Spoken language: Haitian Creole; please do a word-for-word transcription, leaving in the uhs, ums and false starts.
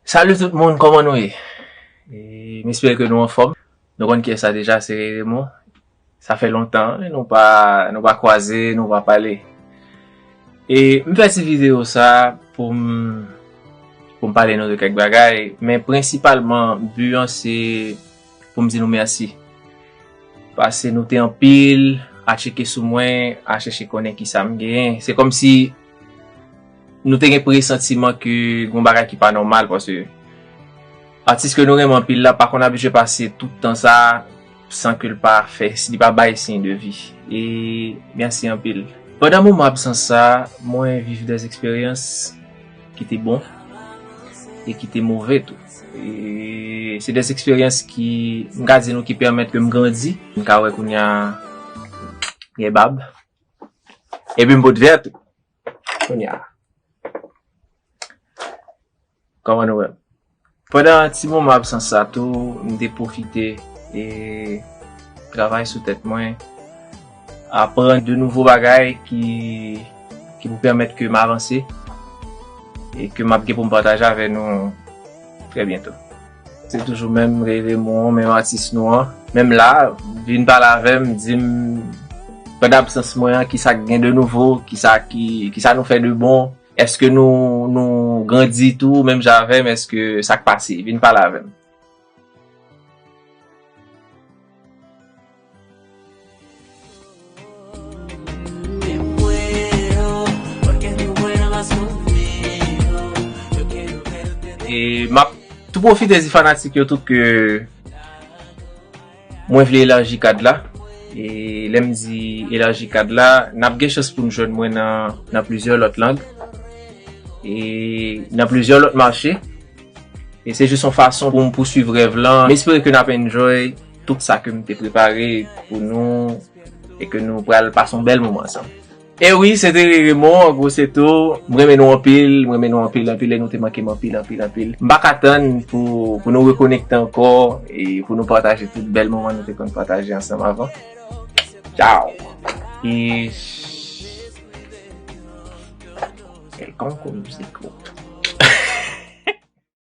Salut tout moun, kòman nou ye? E, m espere ke nou anfòm. Nou konn kiyès sa deja, se Raymond. Sa fè lontan, nou pa, nou pa kwaze, nou pa pale. E m fè ti videyo sa pou m, pou m pale nou de kèk bagay, men prensipalman, bi an se pou m di nou mèsi. Paske nou te anpil a tcheke sou mwen, a chèche konnen kisa m genyen. Se kòmsi nou te gen presantiman ke gon bagay ki pa nòmal, paske atis ke nou renmen anpil la pa konn abitye pase tout tan sa san ke l pa fè, li pa bay siy de vi. E mèsi anpil. Pandan moman absans sa, mwen viv dè eksperyans ki te bon e ki te move tou. E se dè eksperyans ki, m ka di nou, ki pèmèt ke m grandi. M ka wè kounye a gen bab. Epi m pot vè tou. Kounye a. Kòman nou wè m? Pandan ti moman absans sa tou, m te pwofite e travay sou tèt mwen, aprann de nouvo bagay ki, ki pou pèmèt ke m avanse e ke m ap gen pou m pataje avè nou trè byento. Se toujou menm Raymond, menm atis nou an. Menm la, vin pale avè m, di m, pandan absans mwen an, kisa k gen de nouvo, kisa ki, kisa nou fè de bon, èske nou, nou grandi tou, menm jan avè m, èske sa k pase, vin pale avè m. E m ap tou pwofite di fanatik yo tou ke mwen vle elaji kad la. E lè m di elaji kad la, n ap gen chans pou n jwenn mwen nan, nan plizyè lòt lang. E nan plizyè lòt mache. E se jis yon fason pou m pouswiv rèv lan. M espere ke n ap enjoy tout sa ke m te prepare pou nou e ke nou pral pase yon bèl moman ansanm. E wi, se te Raymond, an gwo se tou. M renmen nou anpil, m renmen nou anpil, anpil, e nou te manke m anpil, anpil, anpil. M pa ka tann pou, pou nou rekonekte ankò e pou nou pataje tout bèl moman nou te konn pataje ansanm avan. Ciao! E kèlkonk mizik.